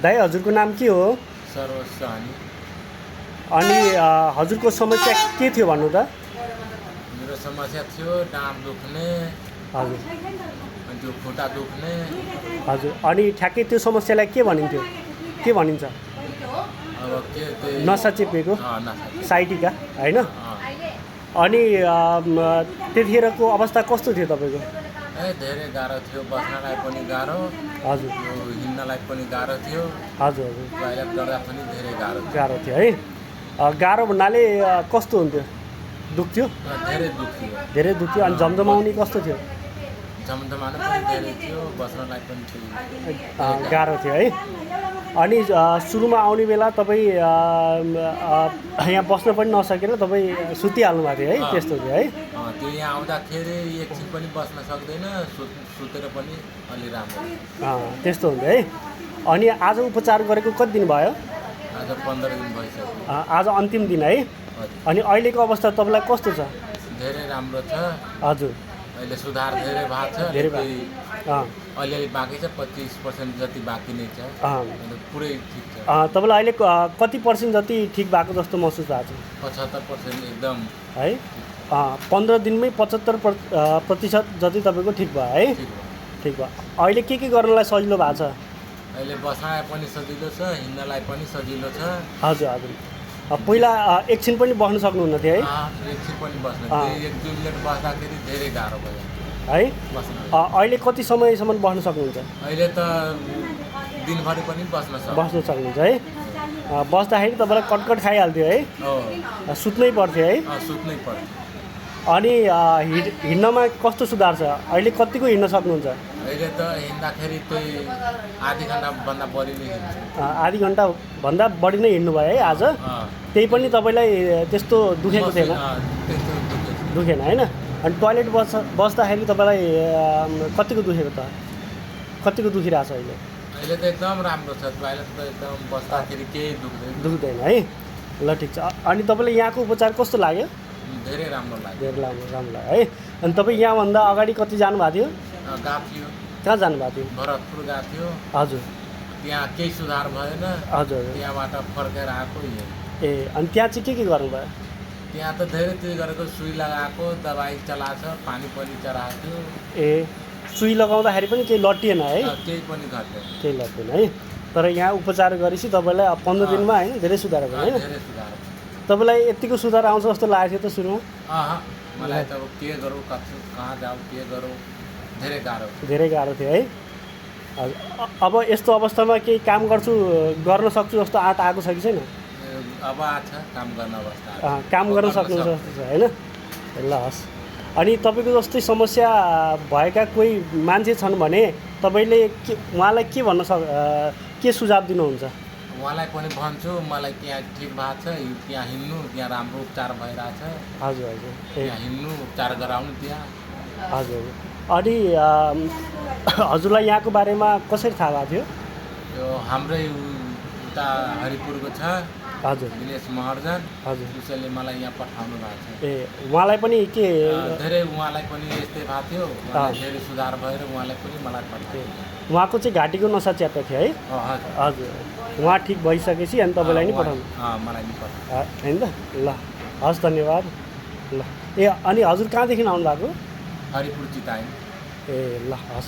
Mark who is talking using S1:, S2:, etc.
S1: दाइ हजुरको नाम के हो?
S2: सरोज सहनी।
S1: अनि हजुरको समस्या के थियो भन्नु त?
S2: मेरो समस्या थियो डाँड दुख्ने,
S1: हजुर
S2: अनि त्यो खुट्टा दुख्ने।
S1: हजुर अनि ठ्याक्कै त्यो समस्यालाई के भनिन्थ्यो? के भनिन्छ?
S2: अब के त्यही
S1: नसा चेपेको,
S2: नसा।
S1: साइटिका होइन? अनि त्यतिखेरको अवस्था कस्तो थियो तपाईँको?
S2: धेरै गाह्रो थियो, बस्नलाई पनि गाह्रो,
S1: हजुर
S2: यो हिँड्नलाई पनि गाह्रो थियो,
S1: हजुर हजुर
S2: टोयलेट गर्दा पनि धेरै गाह्रो थियो।
S1: गाह्रो थियो है? गाह्रो भन्नाले कस्तो हुन्थ्यो? दुख्थ्यो?
S2: धेरै दुख्थ्यो।
S1: धेरै दुख्थ्यो। अनि झमझमाउने कस्तो थियो?
S2: झमझमाउनु पनि धेरै थियो, बस्नलाई पनि थियो,
S1: गाह्रो थियो है? अनि सुरुमा आउने बेला तपाईँ यहाँ बस्न पनि नसकेर तपाईँ सुतिहाल्नु भएको थियो है? त्यस्तो थियो है?
S2: त्यो यहाँ आउँदाखेरि एकछिन पनि बस्न सक्दैन, सुतेर पनि अलि राम्रो।
S1: त्यस्तो हुन्थ्यो है? अनि आज उपचार गरेको कति दिन भयो?
S2: आज 15 दिन भइसक्यो।
S1: आज अन्तिम दिन है? अनि अहिलेको अवस्था तपाईँलाई कस्तो छ?
S2: धेरै राम्रो छ।
S1: हजुर
S2: अहिले सुधार धेरै भएको छ।
S1: धेरै
S2: अलिअलि बाँकी छ, 25% जति बाँकी नै छ। पुरै ठिक छ।
S1: तपाईँलाई अहिले कति पर्सेन्ट जति ठिक भएको जस्तो महसुस भएको छ?
S2: 75% एकदम
S1: है? 15 दिनमै 75% जति तपाईँको ठिक भयो है? ठिक भयो। अहिले के गर्नलाई सजिलो भएको छ?
S2: अहिले बस्नलाई पनि सजिलो छ, हिँड्नलाई पनि सजिलो छ।
S1: हजुर हजुर पहिला एकछिन पनि बस्न सक्नुहुन्न थियो है?
S2: एकछिन पनि बस्न, 1-2 मिनट बस्दाखेरि धेरै गाह्रो भयो
S1: है?
S2: बस्न।
S1: अहिले कति समयसम्म बस्न सक्नुहुन्छ?
S2: अहिले त दिनभरि पनि
S1: बस्न सक्नुहुन्छ है? बस्दाखेरि तपाईँलाई कटकट खाइहाल्थ्यो है? सुत्नै पर्थ्यो है?
S2: सुत्नै पर्थ्यो।
S1: अनि हिँड्नमा कस्तो सुधार छ? अहिले कतिको हिँड्न सक्नुहुन्छ?
S2: अहिले त हिँड्दाखेरि त्यही आधी घन्टाभन्दा बढी नै हिँड्छु।
S1: आधी घन्टाभन्दा बढी नै हिँड्नु भयो है आज? त्यही पनि तपाईँलाई त्यस्तो दुखेको थिएन? दुखेन होइन? अनि टोयलेट बस्दाखेरि तपाईँलाई कतिको दुखेको त? कतिको दुखिरहेको छ अहिले?
S2: अहिले त एकदम राम्रो छ, टोयलेट त एकदम बस्दाखेरि केही
S1: दुख्दैन है? ल ठिक छ। अनि तपाईँलाई यहाँको उपचार कस्तो लाग्यो?
S2: धेरै राम्रो लाग्यो।
S1: धेरै राम्रो लाग्यो है? अनि तपाईँ यहाँभन्दा अगाडि कति जानुभएको थियो?
S2: गएको थियो।
S1: कहाँ जानुभएको थियो?
S2: भरतपुर गएको थियो।
S1: हजुर
S2: त्यहाँ केही सुधार भएन।
S1: हजुर
S2: त्यहाँबाट फर्केर आएको।
S1: अनि त्यहाँ चाहिँ के गर्नुभयो?
S2: त्यहाँ त धेरै त्यो गरेको, सुई लगाएको, दबाई चलाएको, पानी पनि चढाएको थियो।
S1: सुई लगाउँदाखेरि पनि केही लट्टिएन है?
S2: केही पनि घटेन।
S1: केही लट्टिएन है? तर यहाँ उपचार गरेपछि तपाईँलाई 15 दिनमा होइन धेरै सुधार भयो होइन?
S2: धेरै सुधार।
S1: तपाईँलाई यतिको सुधार आउँछ जस्तो लागेको थियो त सुरुमा?
S2: मलाई त अब के गरौँ, कहाँ जाऊँ, के गरौँ, धेरै
S1: गाह्रो थियो है? अब यस्तो अवस्थामा केही काम गर्न सक्छु जस्तो आँट आएको छ कि छैन?
S2: अब आछ काम गर्न अवस्था।
S1: काम गर्न सक्नुहुन्छ जस्तो छ होइन? ल हस्। अनि तपाईँको जस्तै समस्या भएका कोही मान्छे छन् भने तपाईँले उहाँलाई के के सुझाव दिनुहुन्छ?
S2: उहाँलाई पनि भन्छु, मलाई त्यहाँ ठिक भएको छ, त्यहाँ हिँड्नु, त्यहाँ राम्रो उपचार भइरहेछ।
S1: हजुर हजुर
S2: त्यहाँ हिँड्नु, उपचार गराउनु त्यहाँ।
S1: हजुर अनि हजुरलाई यहाँको बारेमा कसरी थाहा भएको थियो?
S2: यो हाम्रै उता हरिपुरको छ।
S1: हजुर
S2: दिनेश महर्जन।
S1: हजुर
S2: उसले मलाई यहाँ पठाउनु भएको छ।
S1: उहाँलाई पनि के
S2: धेरै उहाँलाई पनि यस्तै भएको थियो, धेरै सुधार भएर उहाँलाई पनि मलाई पठायो।
S1: उहाँको चाहिँ घाँटीको नसा च्यापेको थियो है? हजुर उहाँ ठिक भइसकेपछि अनि तपाईँलाई नि पठाउनु?
S2: मलाई नि पठाउनु
S1: होइन त? ल हस् धन्यवाद। ल अनि हजुर कहाँदेखि आउनु भएको?
S2: हरिपुर चिताइन।
S1: ल हस्।